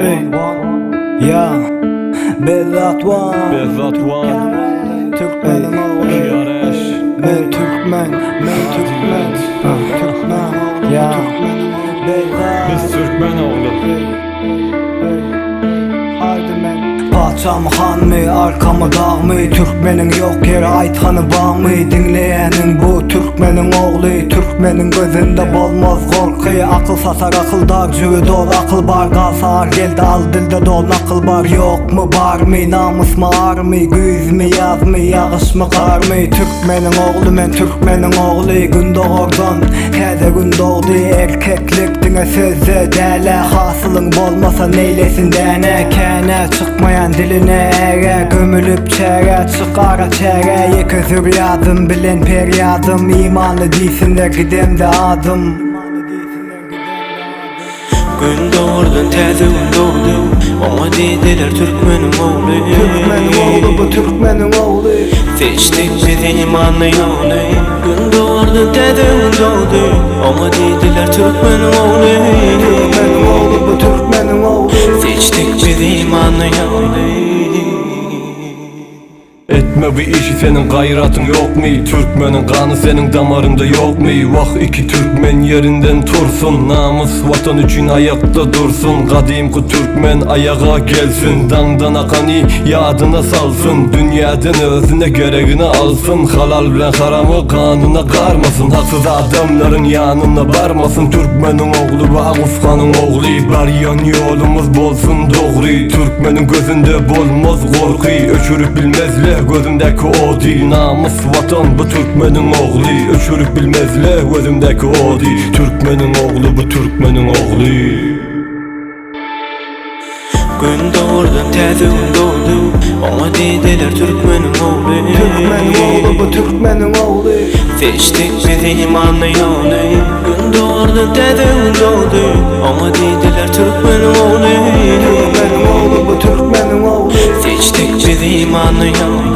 Ey. Ya. Bezzat one. Bezzat One. Türkmenin ogly. KRS. Men Türkmen. Men Türkmen. Türkmen ogly. Ya. Bezzat. Biz Türkmen ogly. Haydi men. Paçam han mı, arkamı dağ mı? Türkmenin yok yere aytganı bağ mı? Dinleyenin bu Türkmenin oğlu. Türkmenin gözünde bolmaz korku. Akıl satar akıl dar, cüvü dol akıl bar. Kalsa ar geldi al dilde dol akıl bar. Yok mu bar mı, namus mu ar mı? Güz mü yaz mı, yağış mı kar mı? Türkmenin oğlu men Türkmenin oğlu. Gün doğurdan, täze gün doğdu. Erkeklik diňe sözde däle Hasylyn bolmasa neylesin däne Käne çykmaýan diline äge Gömülüp çäge çyk ara çäge Ýeke zürýadym bilen perýadym Imanly diýsinler gidemde adym Gün doğurdan täze gün doğdu Oňa diýdiler Türkmeniň ogly Türkmeniň ogly bu Türkmeniň ogly Seçdik biz imanly ýoly Gün doğurdan täze gün doğdu Oňa diýdiler Türkmeniň ogly Türkmeniň ogly bu Türkmeniň ogly Seçdik biz imanly ýoly Etme bu işi senin gaýratyň ýokmy? Türkmeniň gany senin damarynda ýokmy? Wah iki Türkmen ýerinden tursun Namys watan üçin aýakda dursun Gadymky Türkmen aýaga gelsin Daňdan akany ýadyna salsyn Dünýäden özüne geregini alsyn Halal bilen haramy ganyna garmasyn Haksyz adamlaryň ýanyna barmasyn Türkmeniň ogly we Agusganyň ogly Barýan ýolumyz bolsun dogry Türkmeniň gözünde bolmaz gorky Öçürip bilmezler gözümdäki ody Namys watan bu Türkmeniň ogly Öçürip bilmezler gözümdäki ody Türkmeniň ogly bu Türkmeniň ogly Gün doğurdan täze gün doğdu Oňa diýdiler Türkmeniň ogly Türkmeniň ogly bu Türkmeniň ogly Seçdik biz imanly ýoly Gün doğurdan täze gün doğdu Oňa diýdiler Türkmeniň ogly Türkmeniň ogly bu Türkmeniň ogly Seçdik biz imanly ýoly.